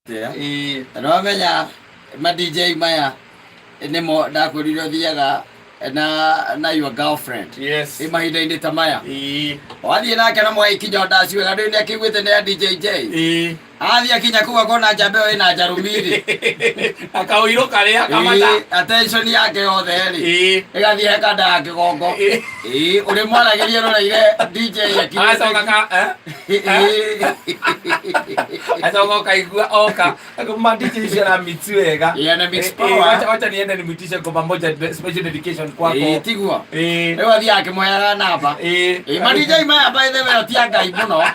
Atĩa? Ĩĩ. Na nĩwamenya ma DJ maya nĩmo ndakwĩrire ũthiaga na your girlfriend. Yes. Ĩ mahinda-inĩ ta maya. Ĩĩ. Wathiĩ nake na mwagĩkinya ndaci wega ndũĩ nĩakĩiguĩte nĩ ya DJ J. Ĩĩ. Athiĩ akinya kũu akona njamba ĩyo ĩna njarũmi-rĩ. Na kaũirũ karĩa kamata. Ĩĩ, attention yake yothe rĩ. Ĩĩ. Ĩgathiĩ he kanda ya kĩgongo. Ĩĩ. Ĩĩ, ũrĩmwaragĩria ũroreire DJ akinyĩte. Agacoka ka eh? Acoka ũkaigua oka ma DJ icio aramix wega. Yeah, na mix Eh, eh, power. wacha wacha niende nimwitishe ngoma moja special dedication kwako. Ĩĩ, tiguo. Ĩĩ. Rĩu athiĩ akĩmũheaga namba. Ĩĩ. Ĩĩ, ma DJ maya by the way ti a Ngai mũno.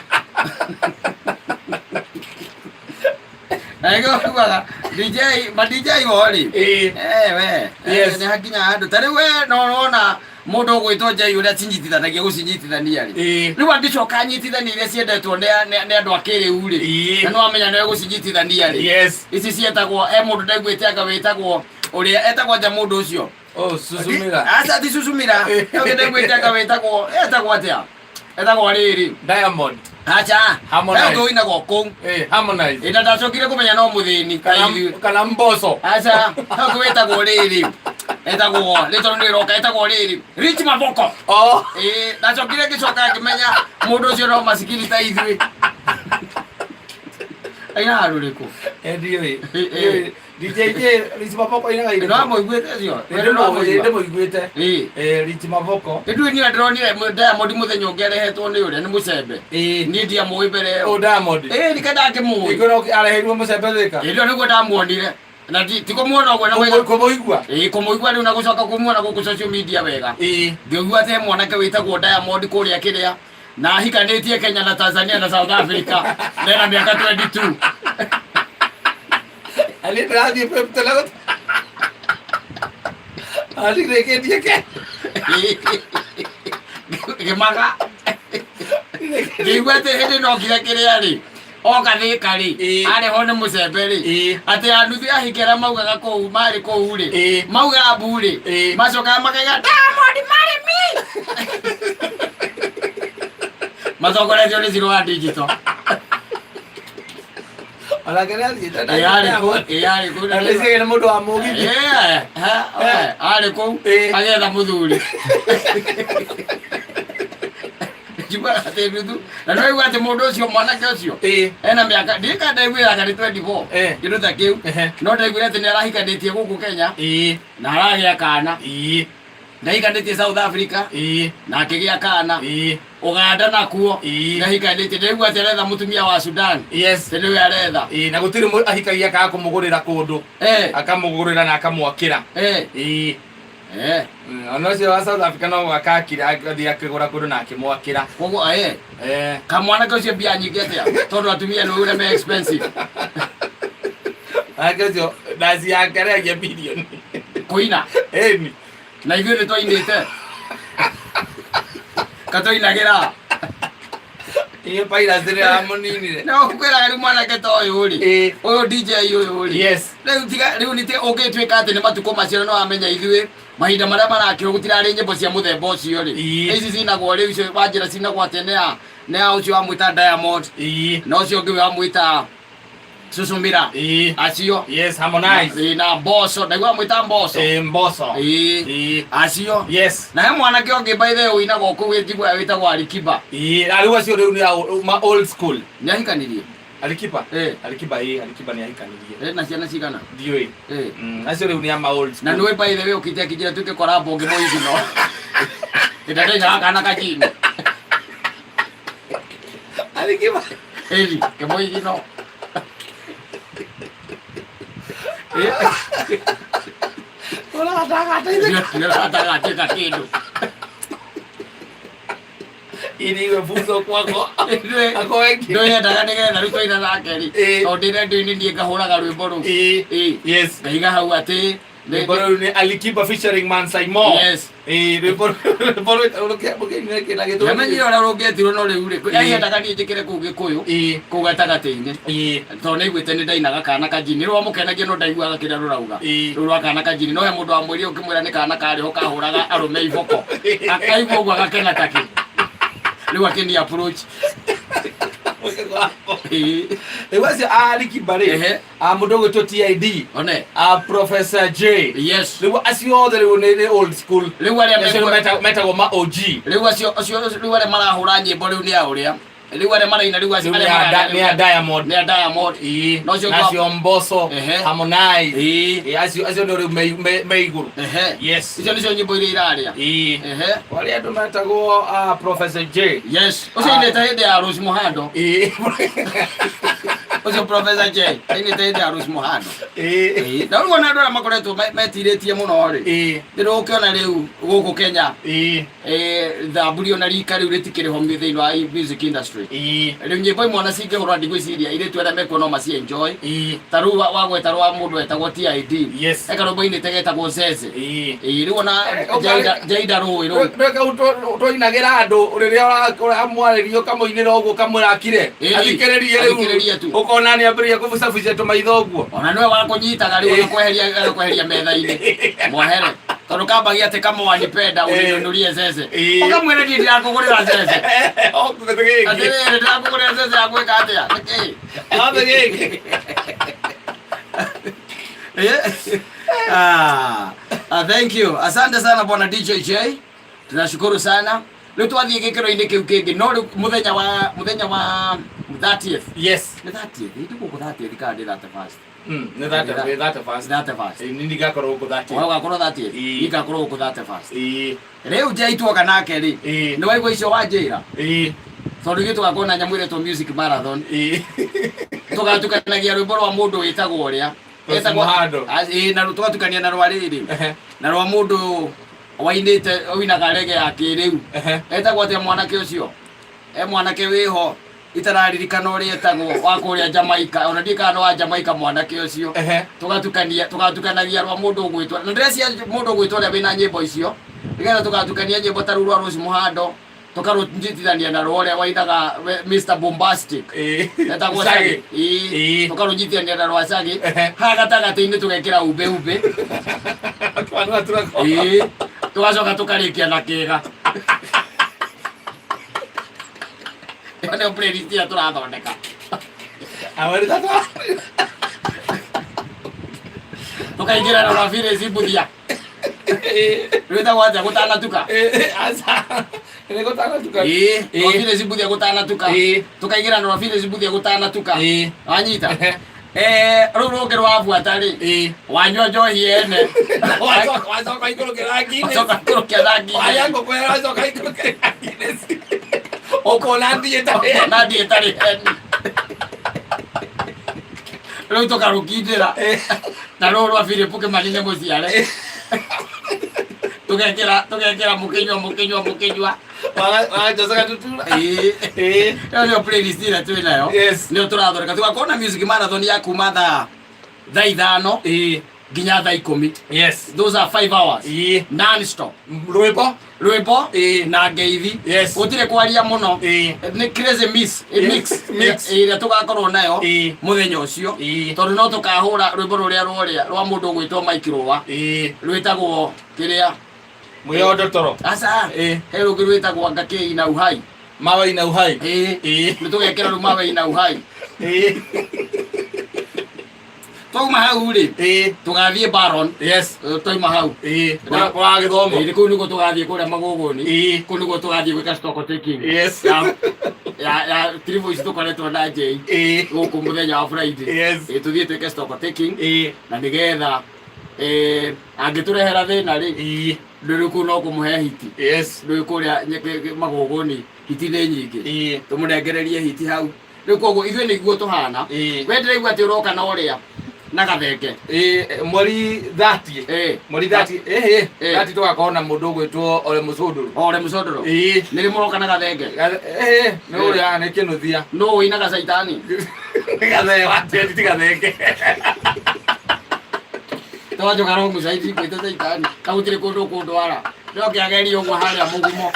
Na nĩkĩo ũiguaga DJ ma DJ o rĩ. Ĩĩ. Eh, we. Yes. Nĩ hakinya handũ. Ta rĩu we no ũrona mũndũ ũgwĩtwo Jay ũrĩa cinyitithanagia gũcinyitithania rĩ. Ĩĩ. Rĩu angĩcoka anyitithania iria ciendetwo nĩ andũ a kĩrĩu rĩ. Ĩĩ. Na nĩwamenya nĩwe gũcinyitithania rĩ. Yes. Ici cietagwo e mũndũ ndaiguĩte anga wĩtagwo ũrĩa etagwo anja mũndũ ũcio. Oh, Susumira. Aca ti Susumira. Ũngĩ ndaiguĩte anga wĩtagwo etagwo atĩa? Etagwo rĩrĩ. Diamond. Aca. Harmonize. He ũngĩ ũinagwo kũu. Eh, Harmonize. Ĩna ndacokire kũmenya no mũthĩni ta Kana, ithuĩ. kana Mbosso. Aca. He ũngĩ wĩtagwo rĩrĩ. Etagwo rĩtwa nĩ rĩroka etagwo rĩrĩ. Rich Mavoko. Oh. Ĩĩ ndacokire ngĩcoka ngĩmenya mũndũ ũcio no masikini ta ithuĩ. Aina handũ rĩkũ? Eh, ndiũĩ. Eh, eh. Ndiũĩ. DJ J, Rich Mavoko ainaga irĩkũ? Nĩwamũiguĩte ũcio? Nĩwamũigua? Ndĩmũiguĩte. Ĩĩ. Eh, Rich Mavoko. Ndũĩ niĩ ndĩronire Diamond mũthenya ũngĩ arehetwo nĩ ũrĩa nĩ mũcembe. Ĩĩ. Niĩ ndiamũĩ mbere ĩyo. Oh, Diamond. Ĩĩ nike ndakĩmũĩ. Ĩkwĩra areheirwo mũcembe thĩka. Ĩĩ nĩguo ndamuonire. Na ti kũmuona ũguo na maitho. Kũmũigua. Ĩĩ kũmũigua rĩu na gũcoka kũmuona gũkũ social media wega. Ĩĩ. Ngĩigua atĩ he mwanake wĩtagwo Diamond kũrĩa kĩrĩa na ahikanĩtie Kenya na Tanzania na South Africa na ena mĩaka 22. Ani ndĩrathiĩ kwĩrutĩra Atirĩkĩtie ke. Ngĩmaga. Ngĩigua atĩ hĩndĩ ĩno okire kĩrĩa rĩ oka thĩka rĩ Ĩĩ. arehwo nĩ mũcembe rĩ Ĩĩ. atĩ anuthi ahiki arĩa maugaga kũu marĩ kũu rĩ Ĩĩ. mauga mbu rĩ Ĩĩ. macokaga makaiga Diamond marry me matongoretio nĩ Zero wa digital. Onake nĩ athiĩte Ĩĩ arĩ kũu, ĩĩ arĩ kũu. Na nĩ nĩ mũndũ wa mũgithi. Ĩĩ, ha, we, arĩ kũu Ĩĩ. agĩetha mũthuri. Njugaga atĩ nuthu na nĩwaigua atĩ mũndũ ũcio mwanake ũcio Ĩĩ. ena mĩaka ndiũĩ ndaiguĩraga nĩ 24 Eh. kĩndũ ta kĩu Ehe. no ndaiguire atĩ nĩ arahikanĩtie gũkũ Kenya Ĩĩ. na aragĩa kana Ĩĩ. ndahikanĩtie South Africa Ĩĩ. na akĩgĩa kana Ĩĩ. Uganda nakuo Ĩĩ. ndahikanĩtie ndaigua atĩ aretha mũtumia wa Sudan. Yes. Atĩ nĩwe aretha. Ĩĩ, na gũtirĩ ahikagia akaga kũmũgũrĩra kũndũ. Eh. Akamũgũrĩra na akamwakĩra. Eh. Ĩĩ. Eh. Ona ũcio wa South Africa no gwaka akire athiĩ akĩgũra kũndũ na akĩmwakĩra. Koguo eh. Eh. Kamwana ũcio mbia nyingĩ atĩa? Tondũ atumia nĩ ũrĩa me expensive. Ake ũcio ndaci yake arĩhagia bilioni. Kũina. Ĩni. Na ithuĩ nĩ twainĩte. Katũinagĩra. Iyo piracy nĩ yamũninire. No ngwĩraga rĩu mwanake ta ũyũ rĩ. Ĩĩ. Ũyũ DJ ũyũ rĩ. Yes. Rĩu tiga rĩu nĩ ũngĩtuĩka atĩ nĩ matukũ macio no amenya ithuĩ mahinda marĩa marakĩrwo gũtirarĩ nyĩmbo cia mũthemba ũcio rĩ. Ĩĩ. Ici cinagwo rĩu icio wanjĩra cinagwo atĩ nĩ ya nĩ ya ũcio wamwĩta Diamond. Ĩĩ. Na ũcio ũngĩ wamwĩta Susumira. Ĩĩ. Acio. Yes, Harmonize. Ĩĩ, na Mbosso ndaigua mwĩta Mbosso. Ĩĩ, Mbosso. Ĩĩ. Ĩĩ. Acio. Yes. Na he mwanake ũngĩ by the way ũinagwo kũu njiguaga wĩtagwo Alikiba. Ĩĩ, na rĩu acio rĩu nĩ ma old school. Nĩ ahikanirie? Alikiba? Ĩĩ. Alikiba ĩĩ, Alikiba nĩ ahikanirie. Ĩ na ciana cigana? Ndiũĩ. Ĩĩ. Acio rĩu nĩ a ma old Na school. nĩũĩ by the way ũkĩte akĩnjĩra tuĩke collab ũngĩmũigino. Ĩnda ndainaga kana kajini. Alikiba. Ĩni, kĩmũigino. Ũratagateithĩka kĩndũ. Ili iwe funzo kwako. Akoe Ndũyendaga nĩgetha rĩu twaina nake rĩ. Ĩĩ. Tondũ ndĩ redio-inĩ niĩ ngahũraga rwĩmbo rũu. Ĩĩ. Ĩĩ. Yes. Ngaiga hau atĩ Rwĩmbo rũu nĩ Alikiba featuring Man Saimo. Yes. Ĩĩ, rwĩmbo rwĩmbo rũkĩina kĩna gĩtũmi. Ndamenyire ũrĩa rũngĩetirwo no rĩu rĩ, Ĩĩ. endaga niĩ njĩkĩre kũu Gĩkũyũ, Ĩĩ. kũu gatagatĩ-inĩ. Ĩĩ. Tondũ nĩaiguĩte nĩ ndainaga kana kajini, rwamũkenagia no ndaiguaga kĩrĩa rũrauga. Ĩĩ. Rũu rwa kana kajini, no he mũndũ wamwĩrire ũkĩmwĩra nĩ kana karĩ ho kahũraga arũme iboko. Akaigua ũguo agakena takĩ. Rĩu akĩni approach. Rĩu acio a Alikiba rĩ, a mũndũ ũgwĩtwo TID, One. a Professor J, rĩu acio othe rĩu nĩ old school. Rĩu arĩa Acio metagwo ma OG. Rĩu acio acio rĩu arĩa marahũra nyĩmbo rĩu nĩ a ũrĩa. Rĩu arĩa maraina rĩu acio Rĩu nĩ a Diamond. Nĩ a Diamond. Ĩĩ. No cio Na acio Mbosso, Harmonize. Ĩĩ. Ĩĩ, acio nĩ rĩu me igũrũ. Yes. Icio nĩcio nyĩmbo iria irarĩa. Ĩĩ. Arĩa andũ metagwo Professor J. Yes. Ũcio ainĩte hĩndĩ ya Rose Muhando. Ĩĩ. Ũcio Professor J ainĩte hĩndĩ ya Rose Muhando. Ĩĩ. Ĩĩ. Na rĩu ona andũ arĩa makoretwo metirĩtie mũno rĩ. Ĩĩ. Nĩ ũkĩona rĩu gũkũ Kenya. Ĩĩ. Thamburi ona rika rĩu rĩtikĩrĩ ho thĩinĩ wa music industry. Ĩĩ. Rĩu nyĩmbo imwe ona cingĩhũrwo ndigwĩciria airĩtu arĩa mekuo no maci enjoy. Ĩĩ. Ta rĩu wagweta rwa mũndũ wetagwo TID. Yes. He karwĩmbo ainĩte getagwo Zeze. Ĩĩ. Ĩĩ, rĩu ona Jaida rũĩ rũu. Rwĩ kau twainagĩra andũ rĩrĩa ũramwarĩria ũkamũinĩra ũguo ũkamwĩra akire. Ĩĩ. Athikĩrĩrie Athikĩrĩrie rĩu. tu. Ũkona nĩ ambĩrĩria kũbucabucia tũmaitho ũguo. Ona nĩwe wakũnyitaga rĩu agakweheria metha-inĩ. Mwehere. Tondũ kambagia atĩ kamwanipenda ũninunurie zeze. Ũkamwĩra niĩ ndirakũgũrĩra zeze. Atĩrĩrĩ, ndirakũgũrĩra zeze ya gwĩka atĩa? Nĩkĩ? Thank you. Asante sana bwana DJ J. Tunashukuru sana. Rĩu twathiĩ gĩkĩro-inĩ kĩu kĩngĩ no rĩu mũthenya wa 30th. Yes. Nĩ 30th, ndĩ gũkũ 30th kana ndĩ 31st? Nĩ 31st. 31st. Ĩĩ, niĩ ndigakorwo gũkũ 30th. Wewe ũgakorwo 30th? Ĩĩ. Niĩ ngakorwo gũkũ 31st. Ĩĩ. Rĩu Jay tuoka nake rĩ, Ĩĩ. nĩ waigua icio wanjĩra? Ĩĩ. Tondũ ithuĩ tũgakorwo na nyamũ ĩretwo music marathon. Ĩĩ. Tũgatukanagia rwĩmbo rwa mũndũ wĩtagwo ũrĩa. Rose Muhando. Ĩĩ, na tũgatukania na rwa rĩrĩ. Ehe. Na rwa mũndũ wainĩte ũinaga rege ya kĩrĩu. Ehe. Etagwo atĩa mwanake ũcio? E mwanake wĩho itararirikana ũrĩa etagwo wa kũrĩa Jamaica, ona ndiũĩ kana nĩ wa Jamaica mwanake ũcio. Ehe. Tũgatukanagia rwa mũndũ ũgwĩtwo, na ndĩreciria mũndũ ũgwĩtwo ũrĩa wĩna nyĩmbo icio, nĩgetha tũgatukania nyĩmbo ta rũu rwa Rose Muhando, tũkarũnyitithania na rwa ũrĩa wainaga Mr Bombastic. Ĩĩ. Etagwo Shaggy. Shaggy. Ĩĩ. Ĩĩ. Tũkarũnyitithania na rwa Shaggy. Ehe. Haha gatagatĩ-inĩ tũgekĩra umbe umbe. Twanua tũrako. Ĩĩ. Tũgacoka tũkarĩkia na kĩga. Ĩyo nĩyo playlist ĩrĩa tũrathondeka. Awari tata. Tũkaingĩra na rwa Phyllis Mbuthia. Rwĩtagwo atĩa gũtanatuka? Aca. Nĩ gũtanatuka. Ĩĩ, rwa Ĩĩ. Phyllis Mbuthia gũtanatuka. Ĩĩ. Tũkaingĩra na rwa Phyllis Mbuthia gũtanatuka. Ĩĩ. Wanyita? Ehe. Rũu rũngĩ rwabuata rĩ, Ĩĩ. wanyua njohi ene. Wacoka ikũrũkĩra Guinness. Wacoka ikũrũkĩra Guinness. Warĩa ngũkũ ĩyo wacoka ikũrũkĩra Guinness. Ũkona ndiĩ ĩtarĩ Na ndiĩ ĩtarĩ heni. Rĩu tũkarũkindĩra. Na rũũ rwa Philip Kĩmani nĩ mũciare. Tũgekĩra mũkĩnyua mũkĩnyua mũkĩnyua. Wagacoca gatutura. Ĩĩ. Ĩĩ. Ĩyo nĩyo playlist ĩrĩa twĩ nayo. Yes. Nĩyo tũrathondeka. Tũgakorwo na music marathon ya kuma thaa 5 Ĩĩ. nginya thaa 10. Yes. Those are 5 hours. Ĩĩ. Non stop. Rwĩmbo. Rwĩmbo Ĩĩ. na ngeithi. Yes. Gũtirĩ kwaria mũno. Ĩĩ. Nĩ crazy mix, Ĩĩ. mix Mix. ĩrĩa tũgakorwo nayo Ĩĩ. mũthenya ũcio. Ĩĩ. Tondũ no tũkahũra rwĩmbo rũrĩa rworĩa rwa mũndũ ũgwĩtwo Mike Rũa. Ĩĩ. Rwĩtagwo kĩrĩa? Mwĩondo toro. Aca. Ĩĩ. He rũngĩ rwĩtagwo anga kĩ ina uhai. Mawe ina uhai. Ĩĩ. Ĩĩ. Nĩ tũgekĩra rĩu mawe ina uhai. Ĩĩ. Twauma hau rĩ, Ĩĩ. tũgathiĩ Baron. Yes. Twauma hau. Ĩĩ. Kwa gĩthomo. Ĩĩ, kũu nĩguo tũgathiĩ kũrĩa Magũgũni. Ĩĩ. Kũu nĩguo tũgathiĩ gwĩka stock taking. Yes. Ya tribu ici tũkoretwo na Jay. Ĩĩ. Gũkũ mũthenya wa Friday. Yes. Ĩĩ, tũthiĩ twĩke stock taking. Ĩĩ. Na nĩgetha angĩtũrehera thĩna rĩ, Ĩĩ. ndũrĩ kũu no kũmũhe hiti. Yes. Ndũrĩ kũrĩa Magũgũni hiti nĩ nyingĩ. Ĩĩ. Tũmũnengererie hiti hau. Rĩu koguo ithuĩ nĩguo tũhana. Ĩĩ. We ndĩraigua atĩ ũroka na ũrĩa na gathenge. Ĩĩ, mweri 30. Ĩĩ. Mweri 30. Ĩĩ. Ĩĩ. 30 tũgakorwo na mũndũ ũgwĩtwo Ole Mũcũndũrũ. Ole Mũcũndũrũ. Ĩĩ. Nĩ rĩ mũroka na gathenge? Ĩĩ, nĩ ũrĩa nĩ kĩnũthia. Nũ ũinaga caitani? Nĩ gathenge, watĩri ti gathenge. Twanjoka wrong side kwĩta caitani. Na gũtirĩ kũndũ ũkũndwara. No kĩagerie ũguo harĩa mũgumo.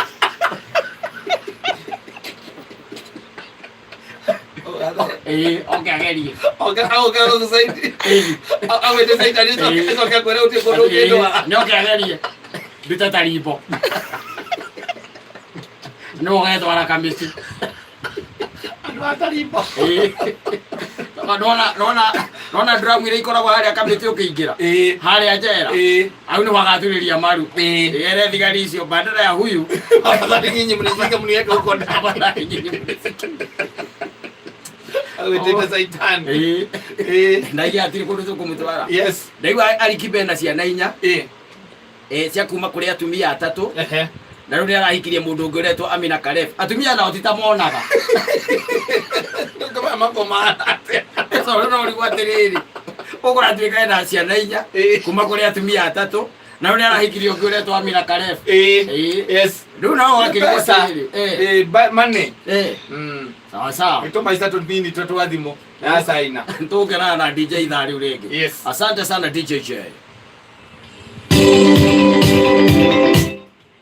Ĩĩ, oke agerie. Oke oke wrong side. Ĩĩ. Agwĩte caitani ĩcoke akwĩre gũtirĩ kũndũ ũngĩndwara. Nĩ oke agerie. Ndute tarimbo. Nĩ ũgetwara kamĩci. Wa tarimbo. Nona nona nona drum iria ikoragwo harĩa kamĩtĩ ũkĩingĩra harĩa njera. Hau nĩho agaturĩria maru. Ere thigari icio badala ya huyu. Afadhali nyinyi mnishike mniweke huko ndani. Afadhali nyinyi mnishike. Agwĩtĩte Saitani. Ndaiga hatirĩ kũndũ tũkũmũtwara. Ndaigua Alikiba ena ciana 4. Cia kuma kũrĩ atumia 3. Na rĩu nĩarahikirie mũndũ ũngĩ ũretwo Amina Khalef. Atumia nao ti ta monaga. Ndũkĩmaya makomaga atĩa? So rĩu no ũrigwo atĩrĩrĩ, ũkũratuĩka ena ciana 4 kuma kũrĩ atumia 3 na rĩu nĩarahikirie ũngĩ ũretwo Amina Khalef. Rĩu no ũgakĩrigwo Pesa. atĩrĩrĩ, Money. Sawa sawa. Nĩ tũmaica tũnini tũ twa thimũ na China. Tũngenaga na DJ ithaa rĩu rĩngĩ. Yes. Asante sana DJ J.